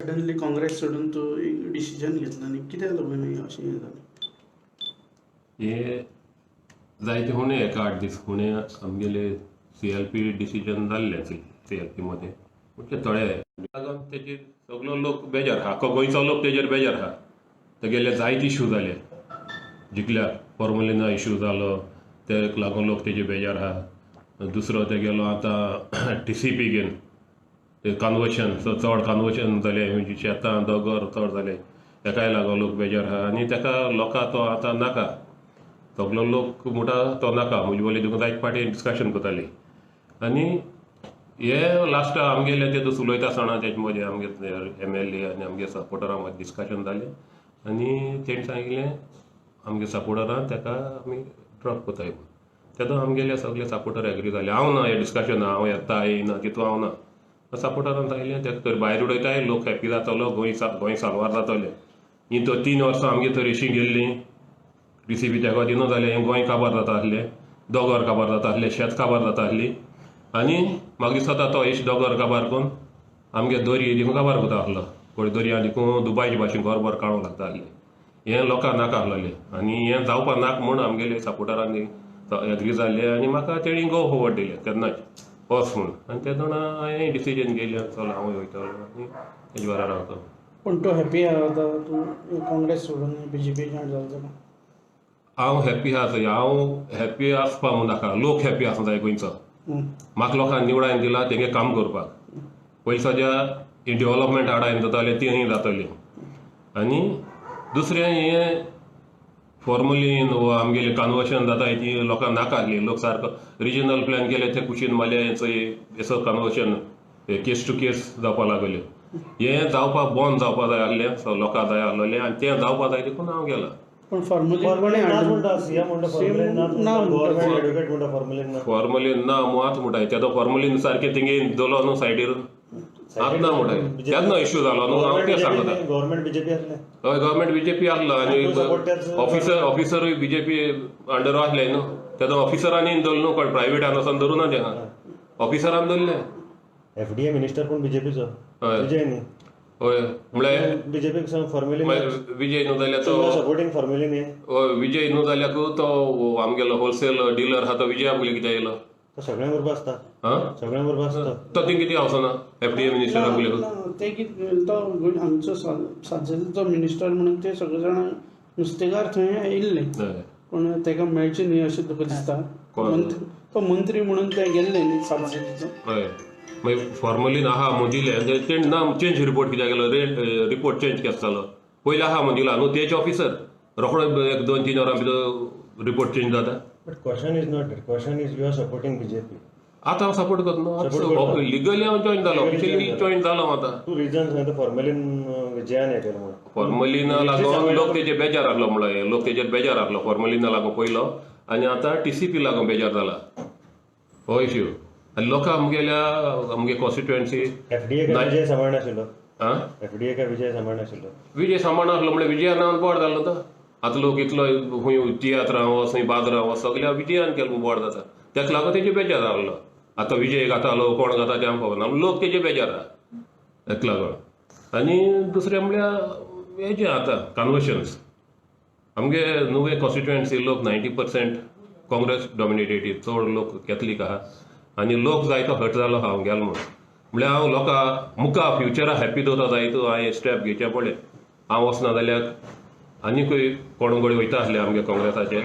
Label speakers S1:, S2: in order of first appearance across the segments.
S1: Suddenly Congress सोडून तूं एक डिसिजन घेतलं आनी कित्याक लागून हें अशें हें जालें?
S2: हे जायते हुणे एक 8 दीस हुणे आमगेले सीएलपी डिसिजन जाल्लें. सीएलपी मध्ये म्हणजे थोडे लागून तेजेर सगलो लोक बेजार आहा. आख्खो गोंयचो लोक तेजेर बेजार आहा. तेगेले जायते इशू जाले जिखल्या. फॉर्मलिना इशू जालो, तेका लागून लोक तेजे बेजार आहा. दुसरो तेगेलो आतां टीसीपी घेवन ते कन्वर्शन, चड कन्वर्शन जालें म्हणजे शेतां दोंगर चड जाले, तेकाय लागून लोक बेजार आहा. आनी तेका लोकां तो आतां नाका. सगलो लोक म्हणटा तो नाका. म्हजे वयले देखून जायते फावटी डिस्कशन करताली. आनी हे लास्टा आमगेले ते दुसरो उलयता आसतना तेजे मदीं आमगे एमएलए आनी आमगे सपोर्टरां मदीं डिस्कशन जालें आनी तेणी सांगिल्लें आमगे सपोर्टरान तेका आमी ड्रॉप करताय म्हूण. तेदो आमगेले सगळे सपोर्टर एग्री जाले. हांव ना हे डिस्कशन, हांव येता येयना तितू हांव ना. सपोर्टरान सांगिल्लें तेका तर भायर उडयताय, लोक हॅपी जातलो, गोंय गोंय साल्वार जातलें. ही तर 3 वर्सां आमगे तर अशी गेल्लीं. टीसीपी तेका दिना जालें, गोंय काबार जाता आसलें, दोंगर काबार जाता आसले, शेत काबार जाता आसली. आनी म्हाका दिसता तो एश दोंगर काबार करून आमगे दर्या देखून काबार करता आसलो. कोण दर्या देखून दुबायचे भाशेन घरभर काडूंक लागता आसलें. हें लोकांक नाका आसलेलें आनी हें जावपा नाका म्हूण आमगेले सपोर्टरांनी एग्री जाल्ले आनी म्हाका तेणी गो फॉवर्ड दिलें तेन्नाच, वच म्हूण. आनी तेदोना हांवें डिसिजन घेयलें, चल हांवूय वयतलो आनी तेजे बराबर रावतलो.
S1: पूण तूं हॅपी आहा आतां तूं काँग्रेस सोडून बीजेपी जॉयन जालो जाल्यार?
S2: हांव हॅपी आसा. हांव हॅपी आसपा म्हूण नाका, लोक हॅपी आसूंक जाय गोंयचो. म्हाका लोकांनी निवडायन दिला तेंगे काम करपाक. पयलीं सद्या ही डेव्हलपमेंट हाडायन जातालें, ती जातली. आनी दुसरें हें फॉर्मली वा आमगेलें कन्वर्शन जाता ती लोकांक नाका आसली. लोक सारको रिजनल प्लॅन केले ते कुशीन मारले. हेचो कन्वर्शन केस टू केस जावपा लागले. हें जावपाक बंद जावपा जाय आसलें, सो लोकांक जाय आसलेलें आनी तें जावपा जाय देखून हांव गेला.
S1: पूण फॉर्मली
S3: फॉर्मली नाच म्हणटा, सीएम म्हणटा फॉर्मली नाच.
S1: ना.
S3: गव्हर्नमेंट एडवोकेट म्हणटा फॉर्मली ना.
S2: फॉर्मली ना मुआच म्हणटाय. तेदो फॉर्मली सारकें तेंगे दवरलो न्हू सायडीर, आत ना म्हणटाय. तेन्ना इश्यू जालो न्हू, हांव तें सांगता.
S3: गव्हर्नमेंट बीजेपी आसलें.
S2: हय, गव्हर्मेंट बीजेपी आसलो आनी ऑफिसर ऑफिसरूय बीजेपी अंडर आसले न्हू. तेदो ऑफिसरांनी दवरलो न्हू, कोण प्रायवेटान वचोन धरूं ना तेका, ऑफिसरान दवरलें.
S3: एफडीए मिनिस्टर पण बीजेपीचो.
S2: हय.
S3: विजय न्ही?
S2: हय, म्हळ्यार
S3: बीजेपीक फॉर्मली
S2: मागीर विजय न्हू जाल्यार तो
S3: सपोर्टिंग फॉर्मली न्ही.
S2: हय, विजय न्हू जाल्यार तो आमगेलो होलसेल डिलर आहा तो विजया पयलीं कित्याक येयलो?
S3: तो सगळ्यां बरोबर आसता.
S2: आं?
S3: सगळ्यां बरोबर आसता.
S2: तो थिंग कितें वचना एफडीए मिनिस्टरा पयलीं?
S1: ते कितें, तो हांगचो सातजणचो मिनिस्टर म्हणून ते सगळे जाण नुस्तेकार थंय आयिल्ले. पूण ताका मेळचें न्ही अशें तुका दिसता?
S2: कोण?
S1: तो मंत्री म्हणून ते गेल्ले न्ही सातजणचो.
S2: हय, मागीर फॉर्मलीन आहा म्हूण दिलें तेणें ना चेंज रिपोर्ट कित्याक केलो? रिपोर्ट चेंज केस जालो? पयलीं आहा म्हूण दिला न्हू. तेच ऑफिसर रोखडो एक 2-3 वरां भितर रिपोर्ट चेंज जाता.
S3: But question is not that. Question is you are supporting BJP.
S2: आतां हांव सपोर्ट करता.
S3: Support करता.
S2: लिगली हांव जॉयन जालो, ऑफिशियली जॉयन जालो हांव आतां.
S3: तूं रिजन सांगता फॉर्मलीन विजयान हें केलें म्हणून.
S2: फॉर्मलिना लागून लोक तेजेर बेजार आहलो, म्हणल्यार लोक तेजेर बेजार आहलो फॉर्मलिना लागून पयलो आनी आतां टीसीपी लागून बेजार जाला. हो इश्यू आनी लोकां आमगेल्या आमगे कॉन्स्टिट्युएन्सी.
S3: एफडीए काय विजय सांबाळनाशिल्लो?
S2: आं?
S3: एफडीए काय विजय सांबाळनाशिल्लो?
S2: विजय सांबाळना आसलो म्हणल्यार विजया नांवान बोड जालो तो. आतां लोक इतलो खंय तियात्रां वच, खंय बाजरां वच, सगल्या विजयान केलें बोड जाता. तेका लागून तेजे बेजार आहलो. आतां विजय गातालो, कोण गाता तें आमकां खबर ना. लोक तेजे बेजार आहा तेका लागून. आनी दुसरें म्हणल्यार हेजें आतां कन्वर्शन्स आमगे नुवें कॉन्स्टिट्युएन्सी लोक 90% काँग्रेस डॉमिनेटेड, चड लोक कॅथलीक आहा आनी लोक जायतो हर्ट जालो आहा हांव गेलो म्हूण. म्हणल्यार हांव लोकां मुखार फ्युचरा हॅप्पी दवरता जाय तूं हांवें स्टेप घेवचें पडलें. हांव वचना जाल्यार आनीकूय कोण गडे वयता आसले आमगे काँग्रेसाचे.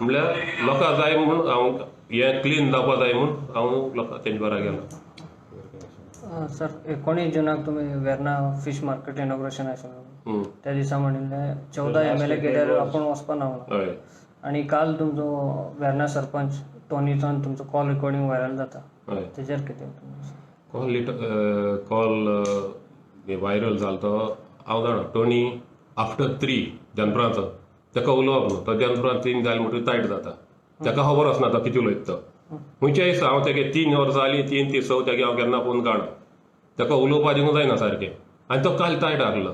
S2: म्हणल्यार लोकां जाय म्हूण हांव हें क्लीन जावपा जाय म्हूण हांव लोकां तेंचे बरा गेलो.
S4: सर, 19 जुनाक तुमी वेर्ना फिश मार्केट इनॉग्रेशन आशिल्लें. त्या दिसा म्हणिल्लें 14 एमएलए गेल्यार आपूण वचपा ना म्हणून. आनी काल तुमचो वेर्ना सरपंच टोनीचो तुमचो कॉल रिकॉर्डिंग व्हायरल जाता. तेजेर कितें तुमचें?
S2: कॉल व्हायरल जालो तो हांव जाणा. टोनी आफ्टर 3 दनपरांचो ताका उलोवप न्हू. तो दनपरां 3 जाली म्हणटकीर तायट जाता. ताका खबर आसना तो कितें उलयता तो. खंयच्याय दिसा हांव तेगे 3 वरां जालीं, 3 ते 6 तेगे हांव केन्ना फोन काडना. ताका उलोवपा दिवंक जायना सारकें. आनी तो काल तायट आहलो.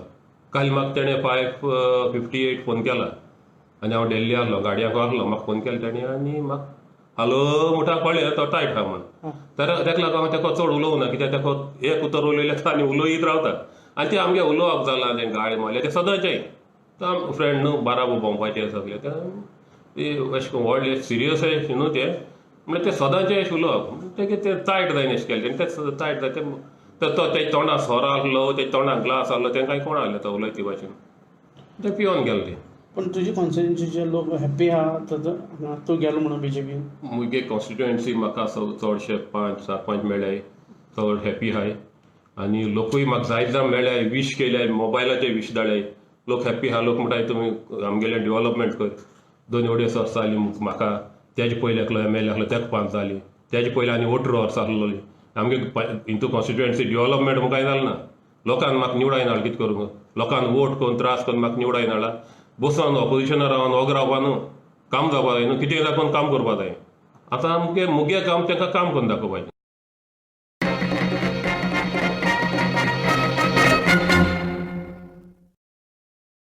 S2: काल म्हाका तेणें 5:58 फोन केला आनी हांव दिल्ली आहलो, गाडयांक आहलो. म्हाका फोन केलो तेणें आनी म्हाका हॅलो म्हणटा कळ्ळें तो तायट आहा म्हण. तर तेका लागून हांव ताका चड उलोवना, कित्याक ताका एक उतर उलयलें आनी उलयत रावता. आनी ते आमगे उलोवप जालां, तें गाळी मारल्या तें सदांचें. तो फ्रेंड न्हू, बाराबर भोंवपाचें सगळें. तें अशें करून व्हडलें सिरियस अशें न्हू तें, म्हणल्यार तें सदांचें अशें उलोवप. तें तें तायट जायना अशें केलें तें तायट जाय तें. तो तेज्या तोंडाक सोरो आहलो, तेज्या तोंडाक ग्लास आहलो, तें कांय कोण आहलें तो उलयता ते भाशेन तें पिवन गेलें तें.
S1: पण तुजी कॉन्स्टिट्युएन्सीचे लोक हॅप्पी आहा हांगा तूं गेलो म्हणून बीजेपीन?
S2: मुगे कॉन्स्टिट्युएन्सी म्हाका चडशे पांच सरपंच मेळ्ळे, चड हॅपी आहाय. आनी लोकूय म्हाका जायते जाण मेळ्ळे, वीश केले, मोबायलाचेर वीश धाडले. लोक हॅप्पी आहा. लोक म्हणटाय तुमी आमगेलें डेव्हलपमेंट कर. 2-2.5 वर्सां जालीं म्हाका. तेजे पयलीं एकलो एमएलए आसलो, तेका 5 जालीं. तेजे पयलीं आनी 18 वर्सां आसलोली. आमगे इंतू कॉन्स्टिट्युएन्सी डेव्हलपमेंट म्हूण कांय जालें ना. लोकान म्हाका निवडाय नाडला. कितें करूंक? लोकान वोट करून त्रास करून म्हाका निवडाय नाडला. बसोन ऑपोजिशनार रावन ओग रावपा न्हू, काम जावपा जाय न्हू. कितें जाय, काम करपा जाय. आतां आमगे मुगे काम तांकां काम करून दाखोवपाचें.